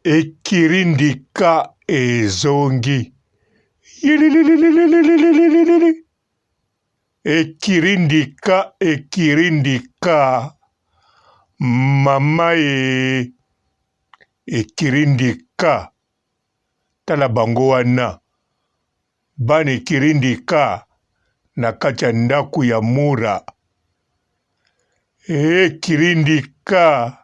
Ekirindika ezongi yililililililililili Ekirindika ekirindika mama ee Ekirindika tala bango wana bana ekirindika na kati ya ndako ya mura Ekirindika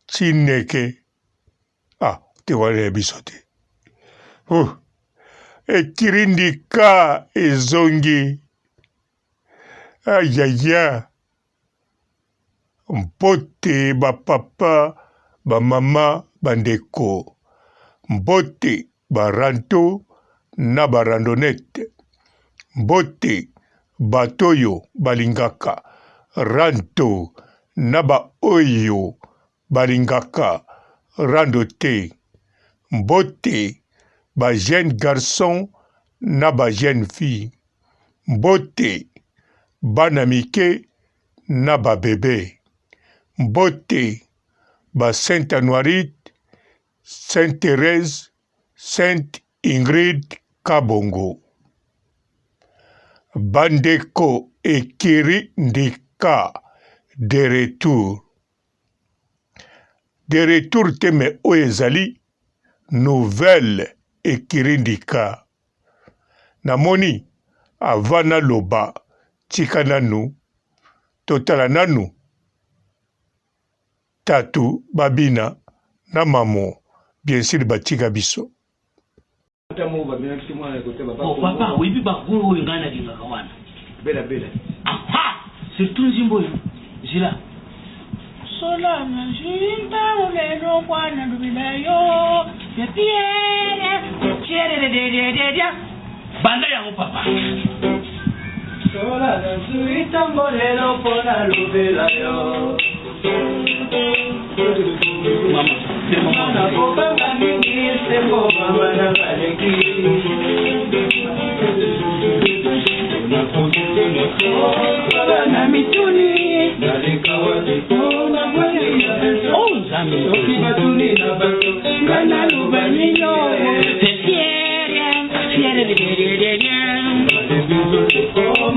Chineke ah te wana ya biso te oh. Ekirindika ezongi ayaya mbote ba papa ba mama ba ndeko mbote ba ranto na ba randonnette mbote bato oyo balingaka ranto na ba oyo balingaka rando te mbote ba jeune garçon na ba jeune fille mbote bana mike na ba bebe mbote ba saint anuarite saint Therèse sainte Ingrid Kabongo bandeko ekiri ndika de retour de retour te mais oyo ezali nouvelle ekiri ndika namoni avant naloba tika nanu totala nanu Tatu babina na mamu bien sur batika biso. Oh papa oyebi ba gout oyo ngai nalingaka wana. Bela bela. Aha! Surtout nzimbo oyo. Zila. Sola na nzimba ulelo kwana lubila yo Pierre Pierre de de de de Banda yango papa. Sola nazui ntango lelo mpo nalobela yo nakobanga mingi sembo mama na baleki sola na mituni naleka wapi mpo na bwali ya Oh Nzambe. soki batuni na bato nga naloba nini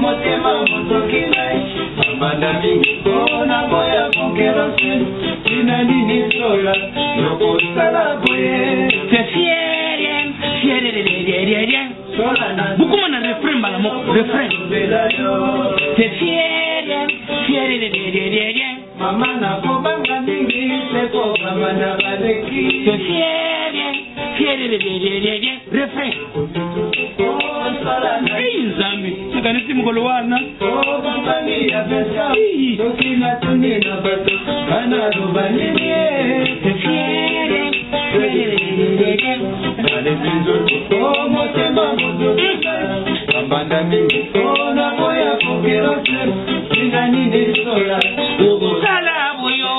Motema motoki ngai bambanda mingi mpona boya konkerose tina nini sola yokosala boye bokoma na refrain mbala moko refrain Mama nakobanga mingi se kobanga na baleki Refrain. Ei Nzambe, nakanisi mokolo wana. Kompani ya Vincent, soki natuni na bato banaloba nini? Nalembi nzoto o motema moto bambanda mingi mpo na boya kokerose tina nini sola Sala boyo.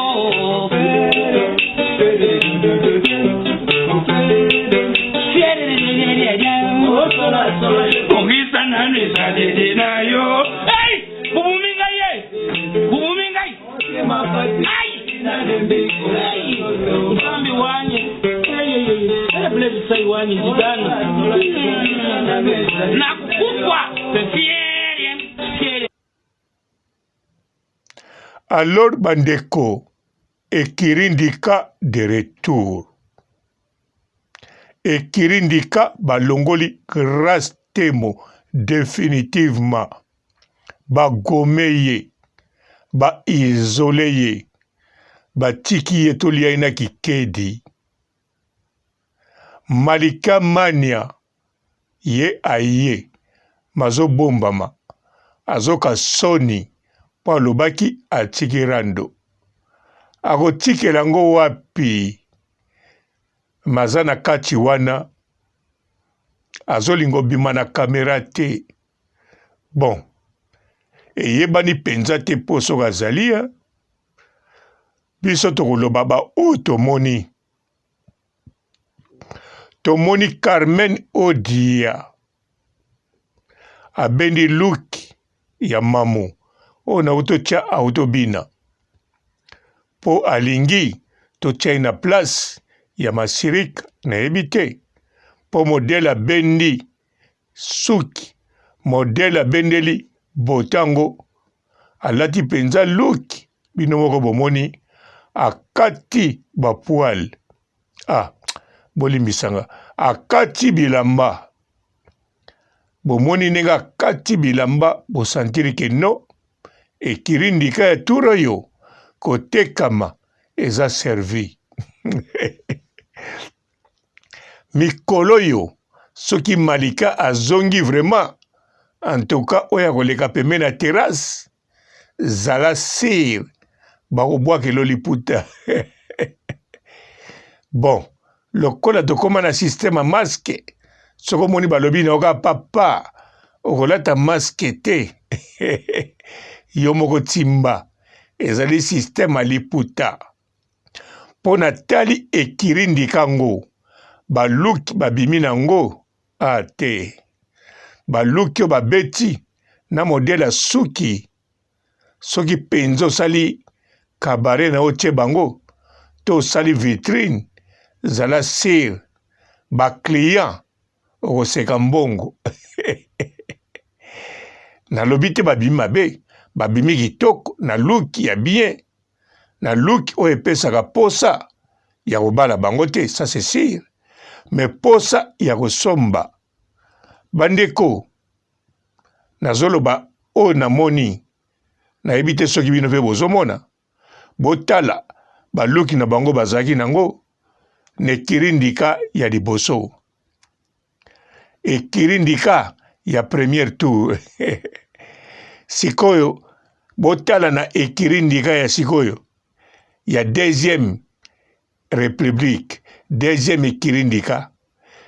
Bongisa nanu ezaleli na yo. Hey! Bobomi ngai ye! Bobomi ngai! Ai! Nzambe wanyi. Hey, Blaise Sai wanyi zidana. Nakukufa. Fiere, fiere. Alors bandeko ekiri ndika de retour ekiri ndika balongoli grace temo definitivement ba gomme ye ba isole ye batiki ye tolia ye na kikedi malika mania ye aye mazobombama azoka soni po alobaki atiki rando akotikela ngo wapi maza na kati wana azolinga obima na camera te bon eyebani penza te po soki azali biso tokoloba ba oyo tomoni tomoni Carmen Odia abendi look ya mamu oyo nauti otya auti obina mpo alingi totya ye na place. ya masirika nayebi te mpo modele abendi suki modele abendeli botango alati mpenza luki bino moko bomoni akati bapoile ah bolimbisanga akati bilamba bomoni ndenge akati bilamba bosantiri ke no ekiri ndika ya tour oyo kotekama eza servi mikolo oyo soki malika azongi vraiment en tout cas oyo akoleka pembeni ya terrasse zala sire bakobwakelo liputa bon lokola tokóma na systeme ya maske soki omoni balobi na yo kaka papa okolata maske te yo moko timba ezali systeme ya liputa mpo natali ekiri ndika ngo baluki babimi na ngo a te baluki oyo babeti na modele ya suki soki mpenza osali kabare na yo otie bango to osali vitrine zala sire ba client okoseka mbongo nalobi te babimi mabe babimi kitoko na luki ya bien na luki oyo epesaka posa ya kobala bango te ça c'est sûr mais posa ya kosomba bandeko nazoloba oyo namoni nayebi te soki bino mpe bozomona botala baluki na bango bazalaki nango na ekiri ndika ya liboso ekiri ndika ya premier tour sikoyo botala na ekiri ndika ya sikoyo ya deuxième republique deuxième ekiri ndika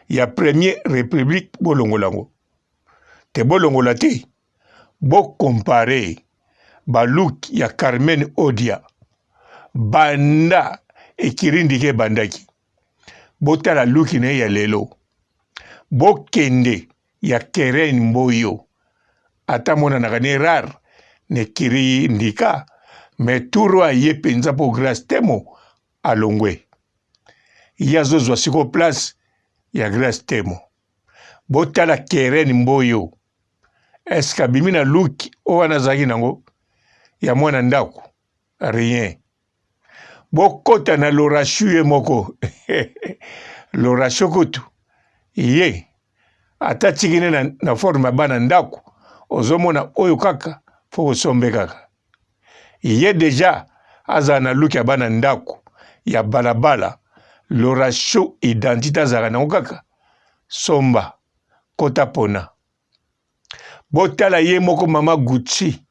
ya premier republique bolongola yango te bolongola te Bo comparer ba look ya Carmen Odia banda ekirindika ebandaki. Botala look na ye ya lelo. Bokende ya Keren Mboyo ata amonanaka ne rare na ekirindika mais tour oyo aye penza po Grace Temo alongwe. Ye azozwa sikoyo place ya Grace Temo. Botala Keren Mboyo est-ce que abimi na luki oyo wana azalaki nango ya mwana ndako rien bokota na lorashu ye moko lorashu kutu ye ata tiki ne na, na forme ya bana ndako ozomona oyo kaka fo kosombe kaka ye deja azala na luki ya bana ndako ya balabala lorashu identite azalaka nango kaka somba kota pona botala ye moko mama Gucci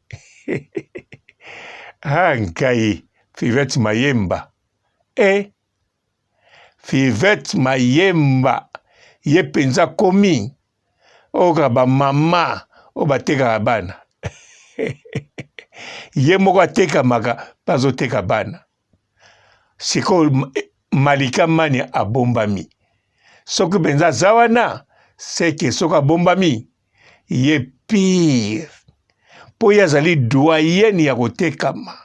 ah ngai Fivette Mayemba e Fivette Mayemba ye mpenza komi oyoka bamama oyo batekaka bana ye moko atekamaka mpe azoteka bana sikoyo Malika Mania abombami soki mpenza aza wana seke soki abombami ye pire mpo ye azali doyenne ya kotekama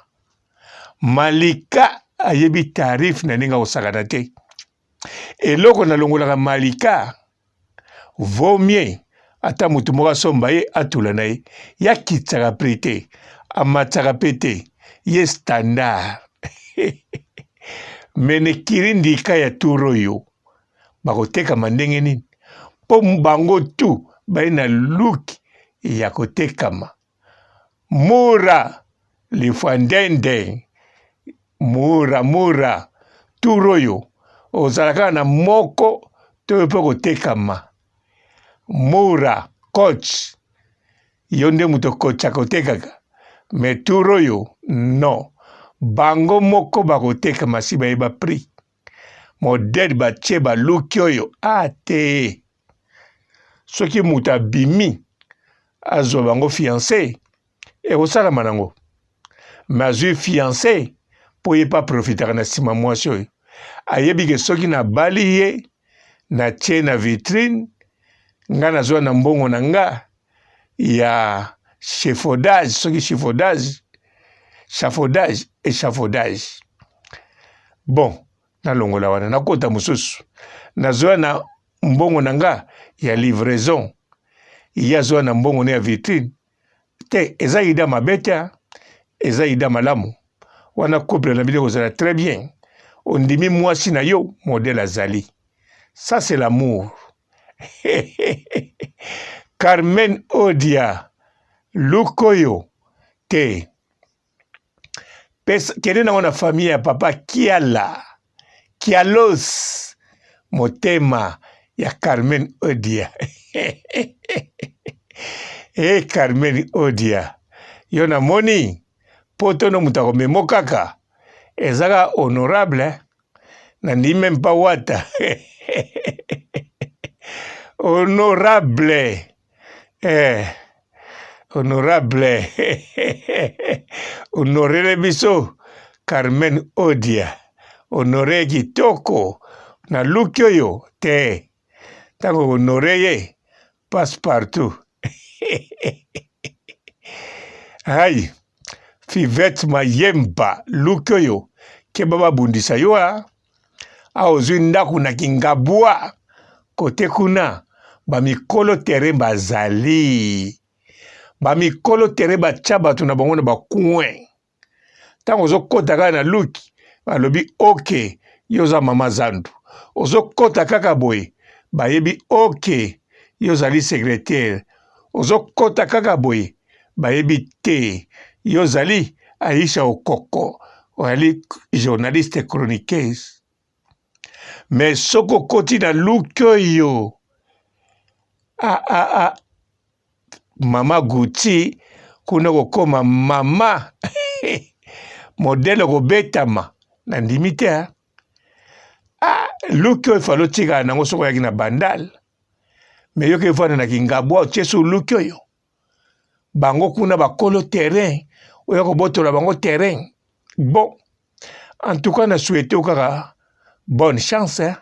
Malika ayebi tarif na ndenge akosakana te eloko nalongolaka Malika vaut mieux ata moto moko asomba ye atula na ye ye akitisaka prix te amatisaka mpe te ye standard mene kiri ndika ya tour oyo bakotekama ndenge nini mpo bango tu baye na luki ya kotekama Mura lifwandende mura mura tour oyo ozala kaka na moko to yo mpe okotekama mura coach yo nde moto okochaka otekaka mais tour oyo non bango moko bakotekama si bayeba prix modèle batie baluki oyo a te soki moto abimi azwa bango fiance ekosalama nango me azwi fiance mpo ye mpe aprofitaka na nsima mwasi oyo ayebi ke soki nabali ye natie na vitrine nga nazwa na mbongo na nga ya chefodage soki chefodage chafaudage echafaudage bon. Nalongola wana nakota mosusu. Nazoya na mbongo na nga ya livraison. Ye azoya na mbongo na ya vitrine. Te, eza idee mabe te, eza idee malamu. Wana couple na bino ekozala très bien. Ondimi mwasi na yo modèle azali. Ça c'est l'amour. Carmen Odia lukoyo te pesa kende nango na famille ya papa Kiala Kialos motema ya Carmen Odia hey, Carmen Odia yo namoni poto no moto akomemo kaka eza kaka honorable eh? Nandimi meme pas wata honorable eh, honorable honorele biso Carmen Odia honore kitoko naluki oyo te ntango honore ye passe partout Hai Fivette Mayemba luki oyo keba babundisa yo a awa ozwi ndako na Kingabwa kote kuna bamikolo terrain bazali bamikolo terrain batya bato na bango na bacoin ntango ozokota kaka na luki balobi oke yo oza mama zandu ozokota kaka boye bayebi oke yo ozali secretaire ozokota kaka boye bayebi te yo ozali Aisha Okoko ozali journaliste chroniqueuse mais soki okoti na luki oyo ah, ah, ah. Mama Gucci kuna kokoma mama modele kobetama na ndimi te ah luki oyo falo otikala nango soki oyaki na bandal me yoki efanda na kingabwa otie su luki oyo bango kuna bakolo terrain oya kobotola bango terrain bon en tout cas na souhaite kaka bonne chance hein?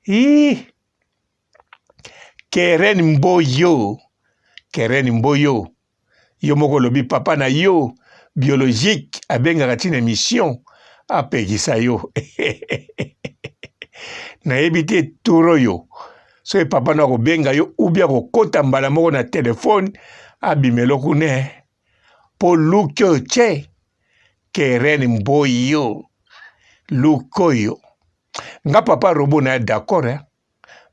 Ii. Keren Mboyo, Keren Mboyo, yo moko olobi papa na yo biologique abengaka ti na emission apekisa yo nayebi te tour oyo soki papa na akobenga yo ou bien akokota mbala moko na telefone abimelo kuna mpo luki oyo tye Keren Mboyo luki oyo nga papa robo na ya d'accord hein?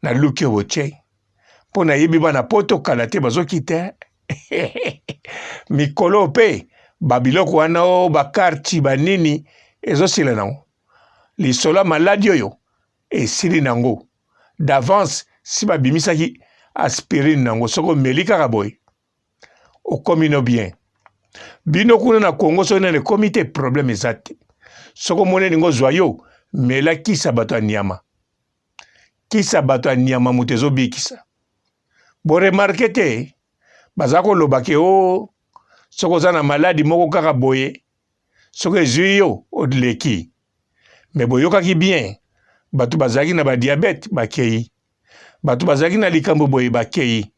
Na luki oyo botie mpo nayebi bana poto kala te bazokita mikolo mpe babiloko wana o bakarti banini ezosila nango lisolo ya maladi oyo esili nango d'avance si babimisaki aspirine nango soki omeli kaka boye okomi no bien bino kuna na Congo soki nani ekomi te problème eza te soki omoni elingi ozwa yo mela kisa bato ya nyama kisa bato ya nyama moto ezobikisa boremarke te baza koloba ke o oh, soki oza na maladi moko kaka boye soki ezwi yo oleki me boyokaki bien bato bazalaki na badiabete bakei Bato bazalaki na likambo boye bakei.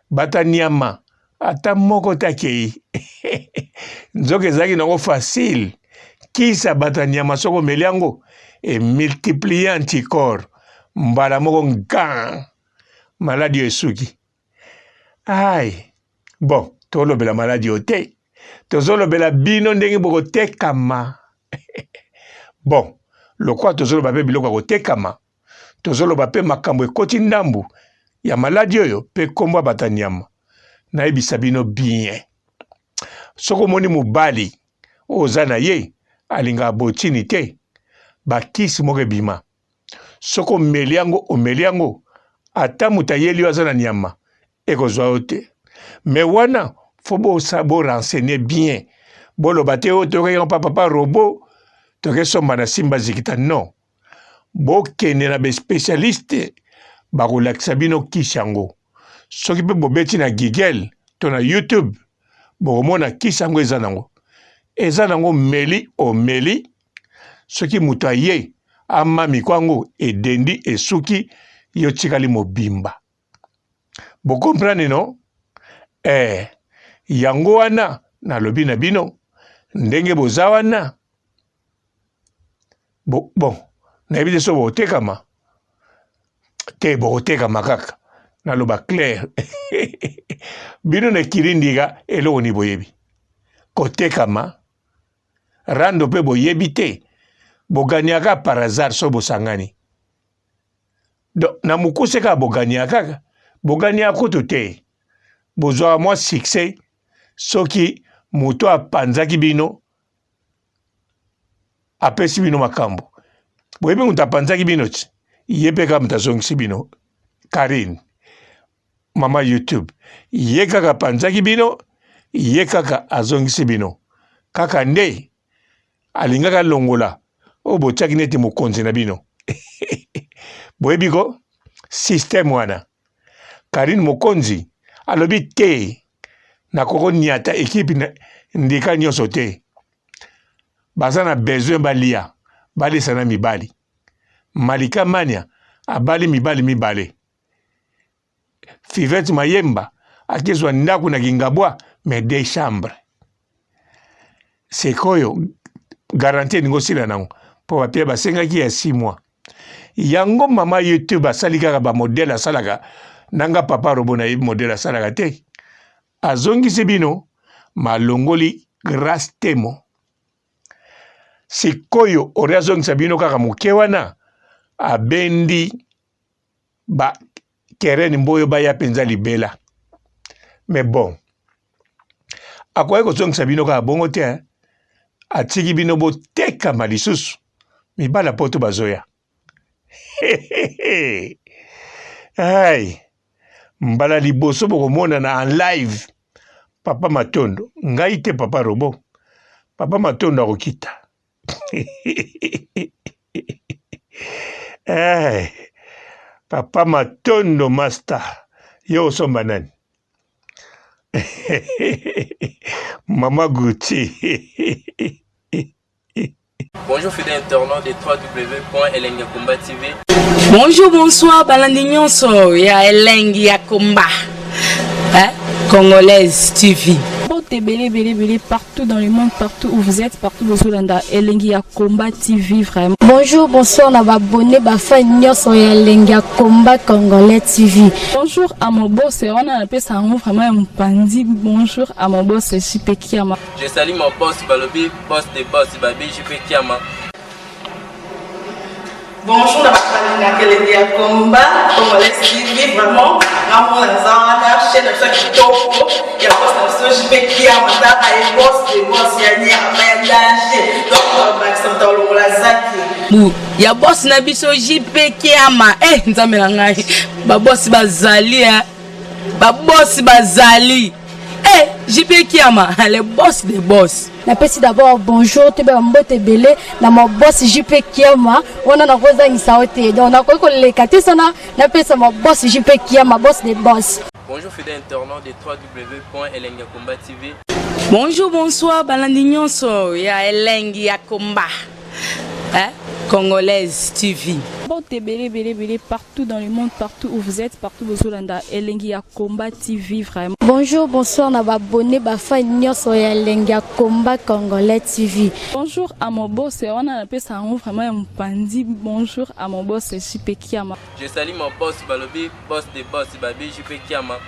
Bata niama ata moko te akei. Nzoka ezalaki nango facile. Kisa bato ya nyama soki omeli yango e multiplier anticorps mbala moko ngan maladi oyo esuki. Ai bon tolobela maladi oyo te tozolobela bino ndenge bokotekama bon lokola tozoloba mpe biloko ya kotekama Tozoloba pe makambo ekoti ndambu ya maladi oyo pe kombo ya bato ya nyama. Nayebisa bino bien. Soki omoni mobali oyo oza na ye alingaka botini te, bakisi moko ebima. Soki omeli yango, omeli yango, ata moto ayeli yo aza na nyama, ekozwa yo te. Mais wana faut bosa bo renseigner bien. Boloba te oyo toyokaki yango pa papa robot, tokesomba na Simba Zikita. Non. Bokende na ba specialiste bakolakisa bino kisi yango. Soki pe bobeti na Google to na YouTube bokomona kisi yango eza nango. Eza nango meli omeli soki moto aye amami kwango edendi esuki yo tikali mobimba. Bo comprendre non? Eh, yango wana nalobi na bino ndenge boza wana Bon, bon. Nayebi te so bokotekama te, bokotekama kaka. Naloba clair bino na kirindika eloko nini boyebi kotekama rando mpe boyebi te, boganiaka par hasard so bosangani. Donc na mokuse kaka boganiaka kaka, boganiaka kutu te, bozwaka mwa succès soki moto apanzaki bino apesi bino makambo. Boyebi moto apanzaki bino ti ye mpe kaka moto azongisi bino. Karine mama YouTube ye kaka apanzaki bino, ye kaka azongisi bino kaka nde alingaka alongola oyo botiaki neti mokonzi na bino. Boyebi ko système wana. Karine Mokonzi alobi te nakoko niata ekipe ndika nyonso te, baza na besoin balia balesa na mibali. Malika Mania abali mibali mibale. Fivette Mayemba akezwa ndako na Kingabwa mais deux chambres. Sikoyo garantie elingi osila nango mpo bapia basengaki ya 6 mois. Yango mama YouTube asali kaka ba modèle asalaka na nga papa robo na yebi modèle asalaka te. Azongisi bino malongoli Grace Temo. Sikoyo ori azongisa bino kaka moke wana abendi ba Keren Mboyo baya mpenza libela. Mais bon, akoki kozongisa bino kaka bongo te, hein? Atiki bino botekama lisusu, mibala poto bazoya. Hey, mbala liboso bokomonana en live papa Matondo, ngai te papa Robo, papa Matondo akokita. Eh, papa Matondo master, yo osomba nani? Mama Gucci. Bonjour fidèles internautes de www.elengiyakomba TV. Bonjour, bonsoir, balandi nyonso ya Elengi ya Komba. Hein? Congolaise TV. Mbote ebele ebele ebele partout dans le monde, partout où vous êtes, partout bozolanda Elengi ya Combat TV vraiment. Bonjour, bonsoir na ba abonné ba fan nyonso ya Elengi ya Combat Congolais TV. Bonjour à mon boss, wana napesa yango vraiment ya mopanzi. Bonjour à mon boss JP Kiama. Je salue mon boss balobi boss de boss babi JP Kiama. Bonjour na bato balingaka elengi ya combat congolais TV vraiment ngamona naza wana chaîne na biso ya kitoko ya boss na biso JP Kiama tala ye boss de boss ya nyama ya danger donc bakisa moto alongola zaki bu ya boss na biso JP Kiama eh nzambe na ngai ba boss bazali eh ba boss bazali eh JP Kiama le boss de boss. Napesi d'abord bonjour toyeba ba mbote ebele na ma boss JP Kiama wana nakozangisa yo te donc nakoki koleka te sana napesa ma boss JP Kiama boss de boss. Bonjour fidèle internaute de www.elengiyakomba.tv. Bonjour, bonsoir, balandi nyonso ya Elengi ya Komba. Hein? Congolaise TV. Mbote ebele ebele ebele partout dans le monde, partout où vous êtes, partout bozolanda Elengi ya Combat TV vraiment. Bonjour, bonsoir na ba abonné ba fan nyonso ya Elengi ya Combat Congolais TV. Bonjour à mon boss, wana napesa yango vraiment ya mopanzi. Bonjour à mon boss JP Kiama. Je salue mon boss balobi boss de boss babi JP Kiama.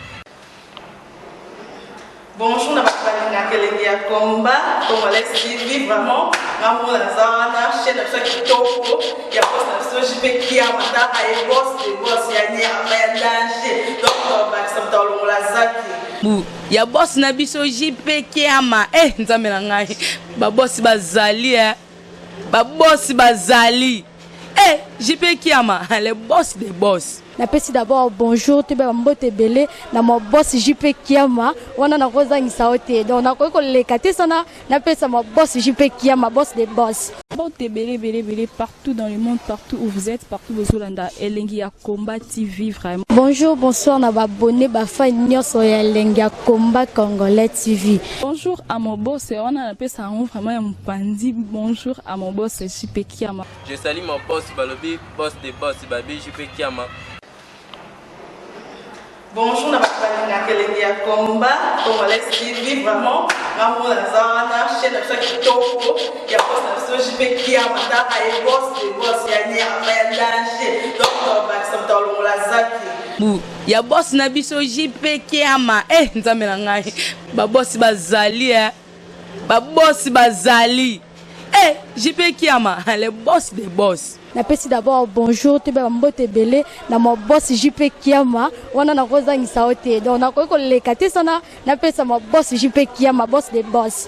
Bonjour na bato balingaka elengi ya combat congolais TV vraiment ngamona naza wana chaîne na biso ya kitoko ya boss na biso JP Kiama tala ye boss de boss ya nyama ya danger donc bakisa moto alongola zaki bu ya boss na biso JP Kiama eh nzambe na ngai ba boss bazali eh ba boss bazali eh JP Kiama le boss de boss. Napesi d'abord bonjour toyeba ba mbote ebele na ma boss JP Kiama wana nakozangisa yo te donc nakoki koleka te sana napesa ma boss JP Kiama boss de boss. Mbote ebele ebele ebele partout dans le monde, partout où vous êtes, partout bozolanda Elengi ya Combat TV vraiment. Bonjour, bonsoir na ba abonné ba fan nyonso ya Elengi ya Combat Congolais TV. Bonjour à mon boss, wana napesa yango vraiment ya mopanzi. Bonjour à mon boss JP Kiama. Je salue mon boss balobi boss de boss babi JP Kiama. Bonjour na bato Balingaka elengi ya combat congolais TV, vraiment nga moko naza wana, chaîne na biso ya kitoko ya boss na biso JP Kiama, taka ye boss de boss ya nyama ya danger. Donc tobakisa moto alongola zaki Bu ya boss na biso JP Kiama. Eh, nzambe na ngai, babosi bazali, eh. Babosi bazali, eh, JP Kiama, le boss des boss. Napesi d'abord bonjour, toyeba bambote ebele na ma boss JP Kiama. Wana nakozangisa yo te, donc nakoki koleka te sana napesa ma boss JP Kiama, boss de boss.